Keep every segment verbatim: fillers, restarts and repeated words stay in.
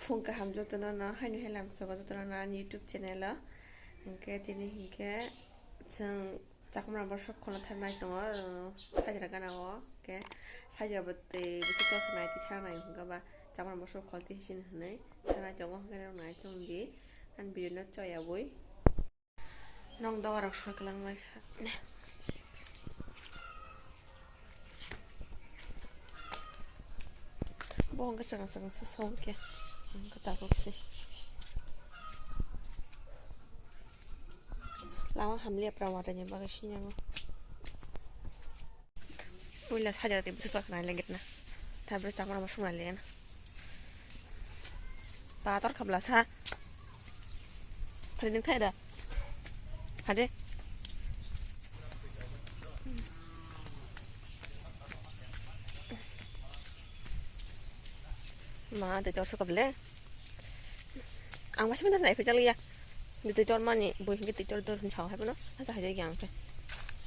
Phung kaham jotono no, haino hai lamsogo jotono no ani YouTube channel o. Hinkhe tini hinkhe chwng chakhumrang bo sok khwna thangwi tongo, uh, sajra gana o. Hinkhe sajra bo tei bwswk tongkha nai twi thangnai hinkhe ba chakhumrang bo sok khol twi sini hinwi thangnai tongo, hinkhe nai tongdi ani video no choyawi. Nong doga rok soi kwlangmai kha. Bo hwnkhe chwng chwng se song khe. Hwnkhe tabuk se. Lama hamliya pra watani bagwi sini ang. Puila sajak tei bwswk chaknai le gate na. Tabuk chakma rok swngnai le na. Pator khabla sa. Phari nung thai da. Hade. Ma, tei tor sukab le. Ang masih mana nai pecah ya. Di tei tor mani, boy hingke tei tor tor hingke sao hai bono. Asa hai yang ke.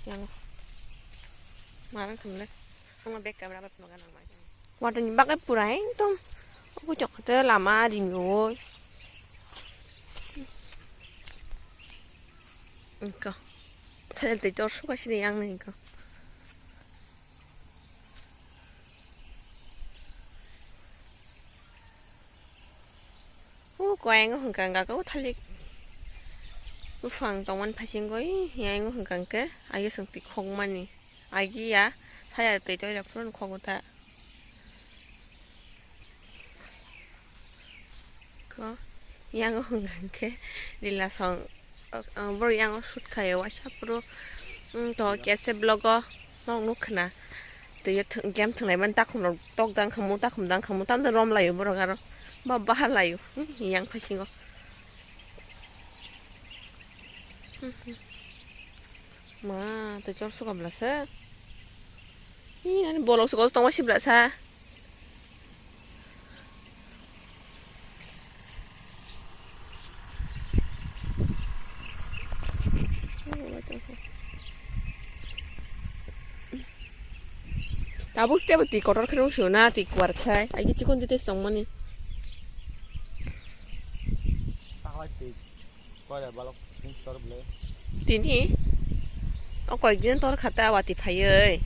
Yang. Marang kam le. Ang bek kamera bat makan ang mai. Watani bagwi pura ekdom. Obo chok te lama rimwi. Engka. Sajak tei tor suka sini yang ni engka. O koyang o hwnkha hwnkha khe o thalik buphang tongmani phaisingwi yang o hwnkha hwnkhe ayuk chwng twi khokmani. Agi ya, saya twi twi rok phuru khok ta. Ko, yang o hwnkha hwnkhe rila song, o, o, borok yang o shoot khaio, waisa phuru, mm, to kese vlog o norok nuk khna. Twi o thwng, game thwnglai mani takhum rok tok dang khamu, takhum dang khamu, tamo rom laio borok aro. Ba, bahar laio, hmm, yang phaisingo. Ma, tei chor suka bwlasa. Ih, ani bolong suka tongma si bwlasa. Tabuk step twi kotor khe rw sio na, twi kwar khai. Ai, chikon twi tongmani. Tini? O koi din tor khata wati phaiwi.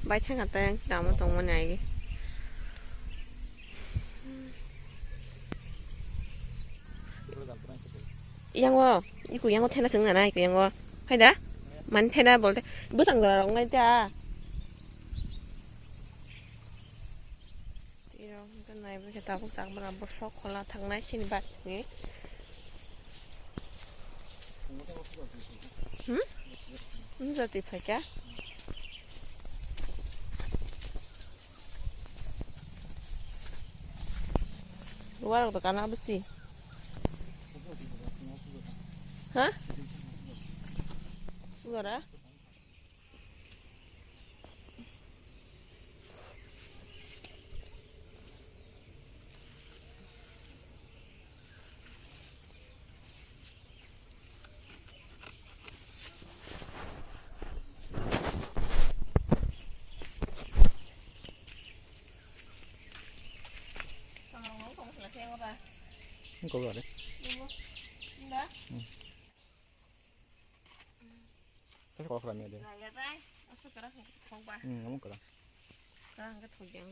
Bai thang khata yang tamo tongmani ai. Yango, iku yango thena chwng nana iku yango. Hai da? Man thena bolte bwsang jora rok ngai da. Tiro hwnkhe nai bwkhe tabuk chakmara bwsok khola thangnai sini bagwi. Hmm? Nung jati phaikha? Warok to kana bwsi. Ha? Sugara? Engkau ada. Nda? Hmm. Kau kau kau ada. Raya rai, asal kerang hangke thok ba. Hmm, kamu kerang. Kerang hangke thok yang.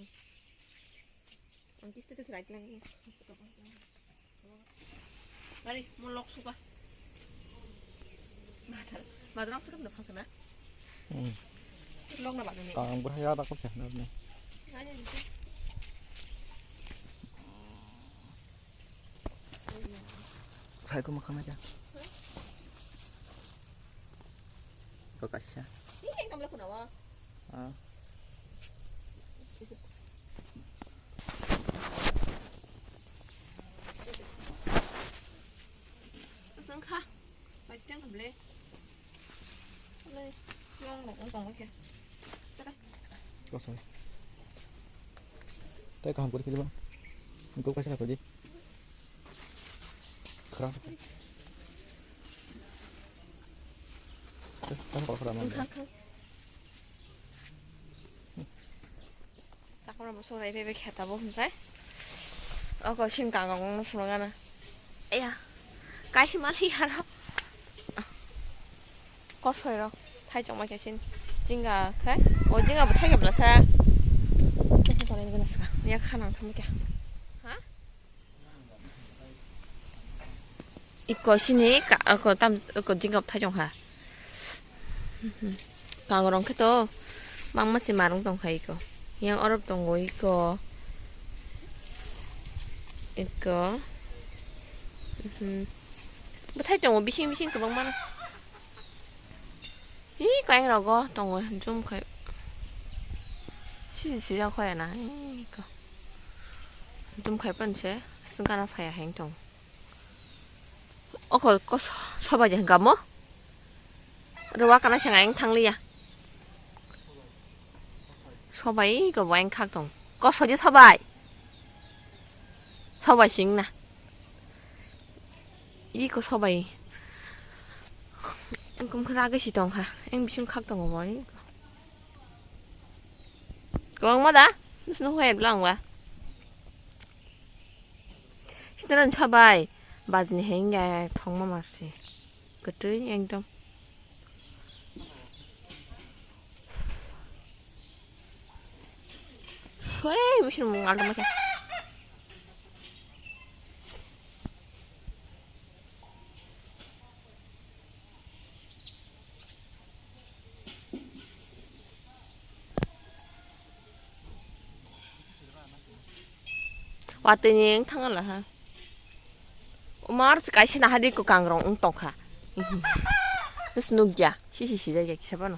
Ang kis tetes rai lang. Gari, mau lok suka. Madal, madal suka nda phang kana. Hmm. Lok na ba ni. Kang berhaya tak kau kena ni. Nanya ni. Sai ko makan aja. Ko kaisa. Ini yang kamu lakukan apa? Ah. Sengkha. Baik yang beli. Beli. Yang mau tong ke. Kosong. Tei kaham kori kiri bang. Engkau kaisa kori. Khara. Tang kol khora man. Khang, khang. Sakma bo sorai bebe kheta bo hwnkhai. Oko sin kang kang no phunuk gana. Eya. Kaisa mali haro. Kosoi rok. Thai chok ma khe sin. Jinga khai. O jinga bo thai khe blasa. Khe korai gana ska. Ya khanang tham khe. Ha? Iko sini ka, iko tam, iko jingkap thai jong ha. Kangrong khe to bangma se marung tong kha iko. Yang orok tongo iko. Iko. Mhm. Bwthai tongo bising bising kwbangma no. Hi, kayang rogo tongo, zoom khai. Si, si, ya khoya na, hi, ko. Zoom khai pan se, sengkana phaya heng tong. Oko, ko so-, sobai je hengkamo? Rewa kana seng ayang thang liya. Sobai, ko bo ayang khak tong. Ko soje sobai. Sobai sing na. Iko sobai. Engkom khe ragwi si tong kha. Eng bising khak tongo bo. Kwbangma da? Nusino hoi bla wngwa. Sinaran sobai. Bajni hengya thongma marsi. Kwtwi ekdom. Hei, musin mung alda macha. Watwi ni wng thang la ha. Umar kaisa na hadi ko kangrong wng tong kha. Nus nukya, si si si jai kisa bano.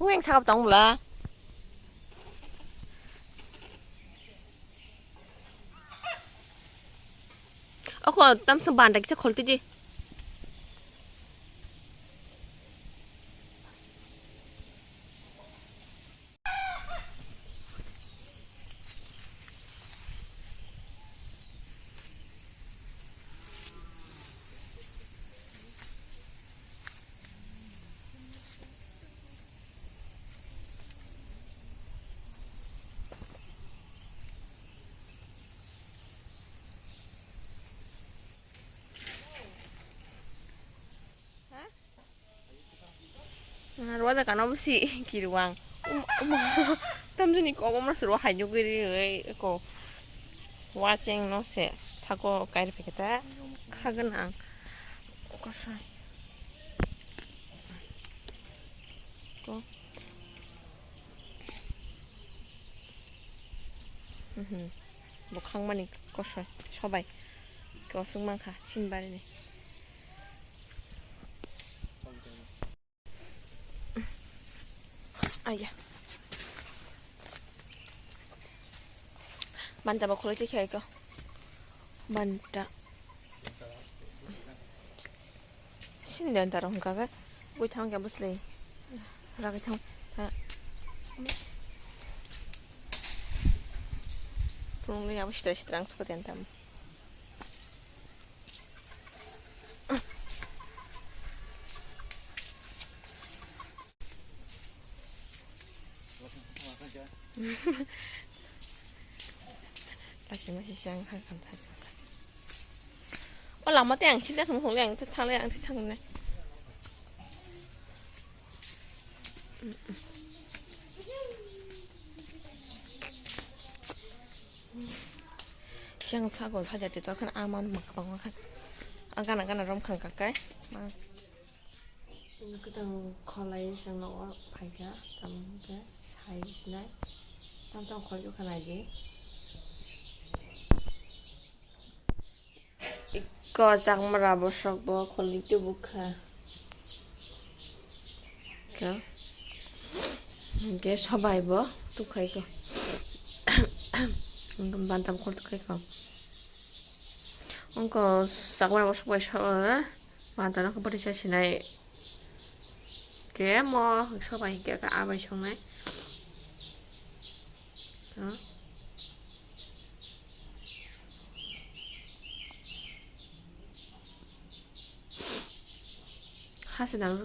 Hu eng sakap tong bla. Oko tamsa banda kisa kholti di. Rwada kana busi kiruang. Um, um, tamjuni kogo mas ro hainyo giri ko. Watching no se sako kairi peketa khagan ang. Kosai. Ko. Mhm. Bo khangmani kosoi, sobai. Kosong mangkha, sinbarini. Aya. Banta bo khulai tikhe aiko. Banta. Sini dan tarong hingka khe. Bui thang khe bwslai. Ragwi thang. Ha. Phunuknwi abo sitra sitra ang sukha dan tam. Lasi masi siang thang thang thang. O lama tei ang sila sung hong le ang thang le ang thang le. Siang sago sajate to khan aman mak bang khan. Gana gana rom khan kakai. Kwtang kholai chwng nogo phaikha, tamo hwnkhe sai sinai. Tamo tamo kholi kha naidi. Iko chakmara bwswk bo kholi tubukha. Khe, hwnkhe sobai bo tukhaiko. Banta bo khol tukhaiko. Wngkha chakmara bwswk bai so, eh, banta no khe bwtwi cha sinai. Khe mo sobai hinkhe khe abai songnai. Hasa nang.